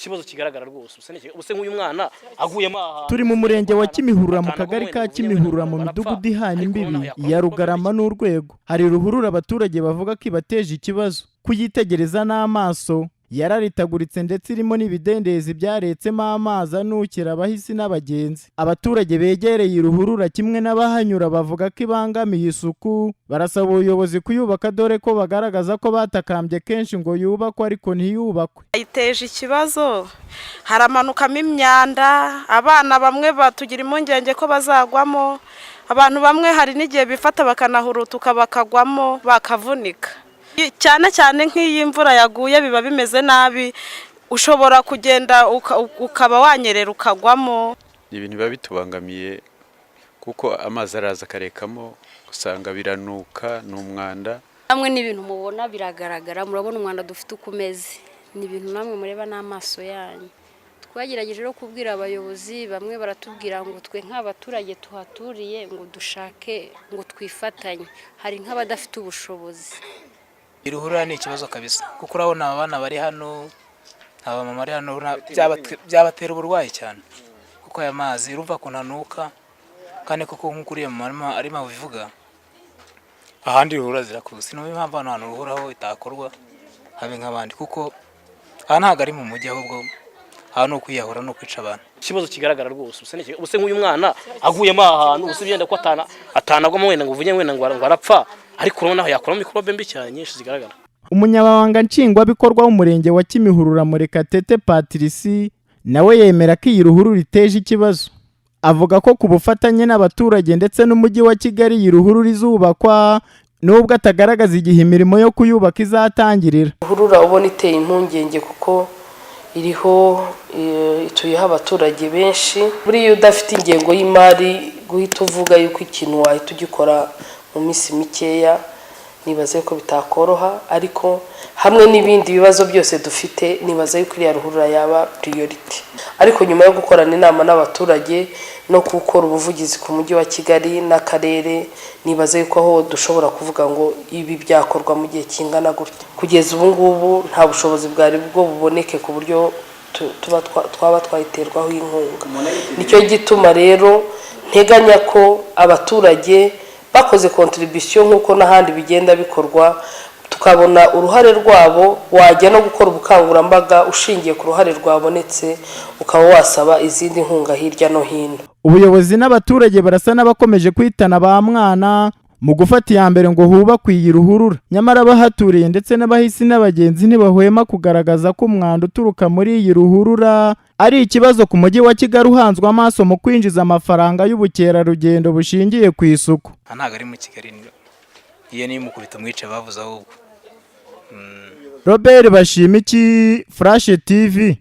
Ikibazo kigaragara rwose, ubuse nk'uyu mwana aguyemo aha. Turi mu murenge wa Kimihurura, mu kagari ka Kimihurura, mu midugudu ihana imbibi ya Rugarama n'Urwego. Hari ruhurura abaturage bavuga ko ibateje ikibazo. Kuyitegereza n'amaso, yararitaguritse ndetse irimo n'ibidendezi byaretsemo amazi anukira abahisi n'abagenzi. Abaturage begereye ruhurura kimwe n'abahanyura bavuga ko ibangamiye isuku. Barasaba ubuyobozi kuyubaka, dore ko bagaragaza ko batakambye kenshi ngo yubakwe ariko ntiyubakwe. Iteje ikibazo, haramanukamo imyanda. Abana bamwe batugira impungenge ko bazagwamo. Abantu bamwe hari n'igihe bifata bakanahurutuka bakagwamo, bakavunika. Cyane cyane nk'iyo imvura yaguye biba bimeze nabi, ushobora kugenda ukaba wanyerera ukagwamo. Ni ibintu biba bitubangamiye kuko amazi araza akarekamo, usanga biranuka, ni umwanda. Namwe ni ibintu mubona biragaragara, murabona umwanda dufite uko umeze. Ni ibintu namwe mureba n'amaso yanyu. Twagerageje no kubwira abayobozi, bamwe baratubwira ngo twe nk'abaturage tuhaturiye ngo dushake ngo twifatanye, hari nk'abadafite ubushobozi. Ruhurura ni ikibazo kabisa, kuko urabona aba bana bari hano, abamama bari hano, byabatera uburwayi cyane, kuko aya mazi urumva ukuntu anuka. Kandi koko nk'uko uriya mama arimo abivuga, ahandi ruhurura zirakuze. Sinumva impamvu hano hantu ruhuraho itakorwa habe nk'abandi, kuko aha ntabwo ari mu mujyi, ahubwo aha ni ukwiyahura no kwica abantu. Ikibazo kigaragara rwose, ubuse nk'uyu mwana aguyemo aha hantu, ubuse byenda ko atanagwamo wenda ngo uvuge wenda ngo arapfa, ariko urabona aho yakuramo mikorobe mbi cyane nyinshi zigaragara. Umunyamabanga Nshingwabikorwa w'umurenge wa Kimihurura, Murekatete Patricie, nawe yemera ko iyi ruhurura iteje ikibazo. Avuga ko ku bufatanye n'abaturage ndetse n'umujyi wa Kigali iyi ruhurura izubakwa, nubwo atagaragaza igihe imirimo yo kuyubaka izatangirira. Ruhurura ubona iteye impungenge kuko iriho ituyeho abaturage benshi. Buriya udafite ingengo y'imari, guhita uvuga yuko ikintu wahita ugikora mu minsi mikeya, nibaze ko bitakoroha. Ariko hamwe n'ibindi bibazo byose dufite, nibaza yuko iriya ruhurura yaba priority. Ariko nyuma yo gukorana inama n'abaturage no gukora ubuvugizi ku mujyi wa Kigali n'akarere, nibaza yuko aho dushobora kuvuga ngo ibi byakorwa mu gihe kingana gutya. Kugeza ubu ngubu nta bushobozi bwari bwo buboneke ku buryo tuba twaba twayiterwaho inkunga. Nicyo gituma rero nteganya ko abaturage bakoze contribution nk'uko n'ahandi bigenda bikorwa, tukabona uruhare rwabo, wajya no gukora ubukangurambaga ushingiye ku ruhare rwabonetse, ukaba wasaba izindi nkunga hirya no hino. Ubuyobozi n'abaturage barasa n'abakomeje kwitana ba mwana mu gufata iya mbere ngo hubakwe iyi ruhurura. Nyamara abahaturiye ndetse n'abahisi n'abagenzi ntibahwema kugaragaza ko umwanda uturuka muri iyi ruhurura ari ikibazo ku mujyi wa Kigali uhanzwe amaso mu kwinjiza amafaranga y'ubukerarugendo bushingiye ku isuku. Aha ntabwo ari mu Kigali, iyo niyo umukubita mwice bavuze ahubwo. Robert Bashimiki, Flash TV.